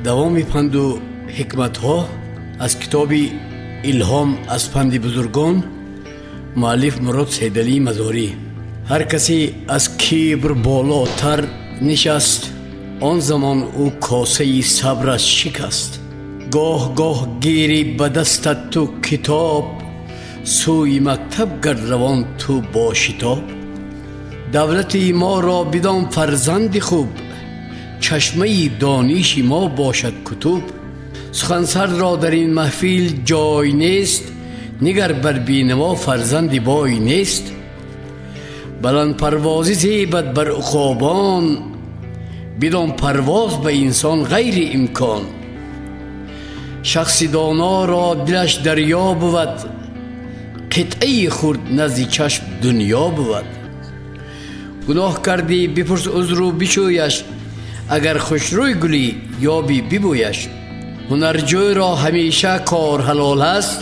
Давоми панду ҳикматҳо аз китоби «Илҳом аз панди бузургон», муаллиф Мурод Сайдалии Мазорӣ. Ҳар касе аз кибр болотар нишаст, он замон ӯ косаи сабраш шикаст. Гоҳ гоҳ гирӣ ба дастат ту китоб, сӯи мактаб гард равон ту бо шитоб. Давлати моро бидон, фарзанди хуб, чашмаи дониши мо бошад кутуб. Сухансардро дар ин маҳфил ҷой нест, нигар бар бенаво фарзанди бой нест. Баландпарвозӣ зебад бар уқобон, бидон парвоз ба инсон ғайри имкон. Шахси доноро дилаш дарё бувад, қитъаи хурд назди чашм дунё бувад. Гуноҳ кардӣ, бипурс узру бишӯяш, агар хушрӯй гулӣ ёбӣ, бибӯяш. Ҳунарҷӯйро ҳамеша кор ҳалол аст,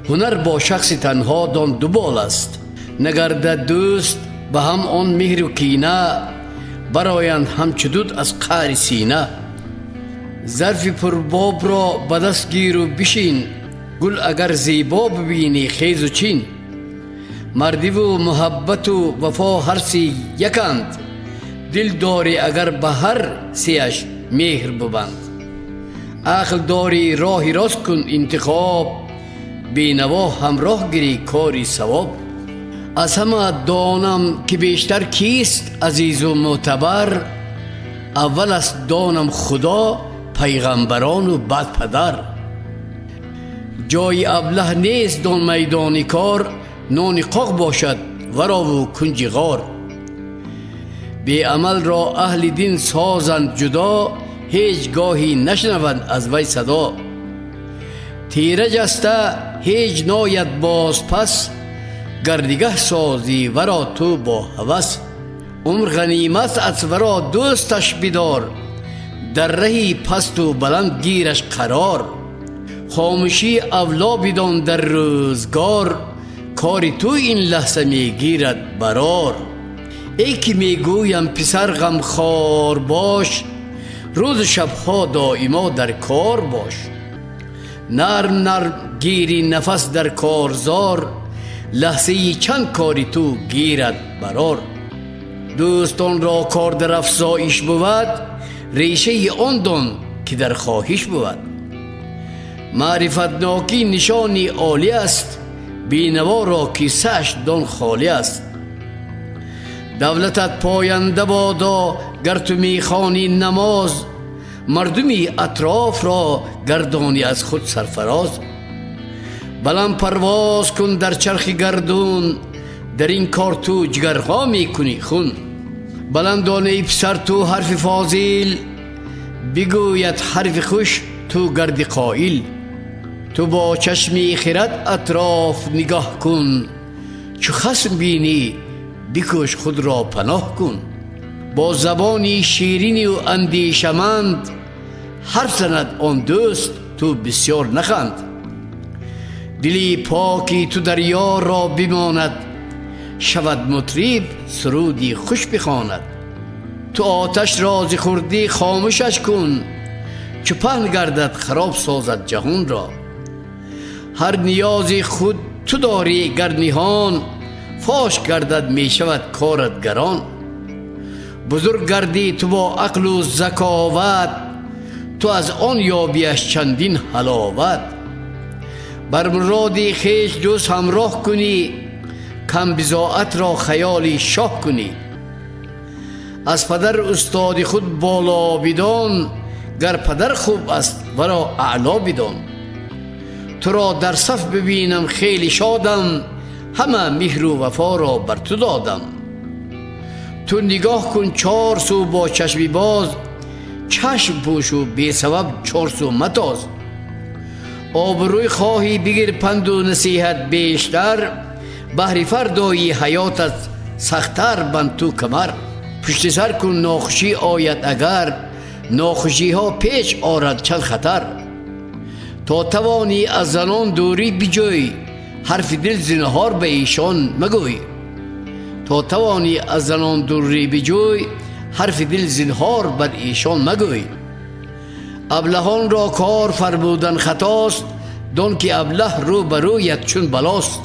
ҳунар бо шахси танҳо дон дубол аст. Нагардад дӯст ба ҳам он меҳру кина, бароянд ҳамчу дуд аз қаъри сина. Зарфи пурбобро ба даст гиру бишин, гул агар зебо бибинӣ, хезу чин. Мардиву муҳаббату вафо ҳар се яканд, дил дорӣ агар, ба ҳар сеяш меҳр бубанд. Ақл дорӣ, роҳи рост кун интихоб, бенаво ҳамроҳ гирӣ кори савоб. Аз ҳама донам, ки бештар кист азизу мӯътабар, аввал аст донам Худо, пайғамбарону баъд падар. Ҷои аблаҳ нест дон майдони кор, нони қоқ бошад варову кунҷи ғор. Беамалро аҳли дин созанд ҷудо, ҳеҷ гоҳӣ нашнаванд аз вай садо. Тира ҷаста ҳеҷ нояд боз пас, гар нигаҳ созӣ варо ту бо ҳавас. Умр ғанимат аст, варо дӯсташ бидор, дар раҳи пасту баланд гираш қарор. Хомӯшӣ авло бидон дар рӯзгор, кори ту ин лаҳза мегирад барор. Эй ки мегӯям, писар, ғамхор бош, рӯзу шабҳо доимо дар кор бош. Нарм нарм гири нафас дар корзор, лаҳзаи чанд кори ту гирад барор. Дӯстонро кор дар афзоиш бувад, решаи он дон, ки дар хоҳиш бувад. Маърифатнокӣ нишони олӣ аст, бенаворо кисааш дон холӣ аст. Давлатат поянда бодо, гар ту мехонӣ намоз, мардуми атрофро гардонӣ аз худ сарфароз. Баланд парвоз кун дар чархи гардун, дар ин кор ту ҷигарҳо мекунӣ хун. Баланд дон, эй писар, ту ҳарфи фозил, бигӯяд ҳарфи хуш, ту гарди қоил. Ту бо чашми хирад атроф нигоҳ кун, чу хасм бинӣ, бикӯш худро паноҳ кун. Бо забони ширину андешаманд ҳарф занад он дӯст, ту бисёр наханд. Дили поки ту дарёро бимонад, шавад мутриб, суруди хуш бихонад. Ту оташро зи хурдӣ хомӯшаш кун, чу паҳн гардад, хароб созад ҷаҳонро. Ҳар ниёзи худ ту дорӣ гар ниҳон, фош гардад, мешавад корат гарон. Бузург гардӣ ту бо ақлу заковат, ту аз он ёбиаш чандин ҳаловат. Бар муроди хеш дӯст ҳамроҳ кунӣ, камбизоатро хаёли шоҳ кунӣ. Аз падар устоди худ боло бидон, гар падар хуб аст, варо аъло бидон. Туро дар саф бибинам, хеле шодам, ҳама меҳру вафоро бар ту додам. Ту нигоҳ кун чор сӯ бо чашми боз, чашм пӯшу бесабаб чор сӯ матоз. Обрӯй хоҳӣ, бигир панду насиҳат бештар, баҳри фардои ҳаётат сахттар банд ту камар. Пушти сар кун, нохушӣ ояд агар, нохушиҳо пеш орад чанд хатар. То тавонӣ, аз занон дурӣ биҷӯй, ҳарфи дил зинҳор ба эшон магӯй. То тавонӣ, аз занон дурӣ биҷӯй, ҳарфи дил зинҳор бар эшон магӯй. Аблаҳонро кор фармудан хатост, дон ки аблаҳ рӯ ба рӯят чун балост.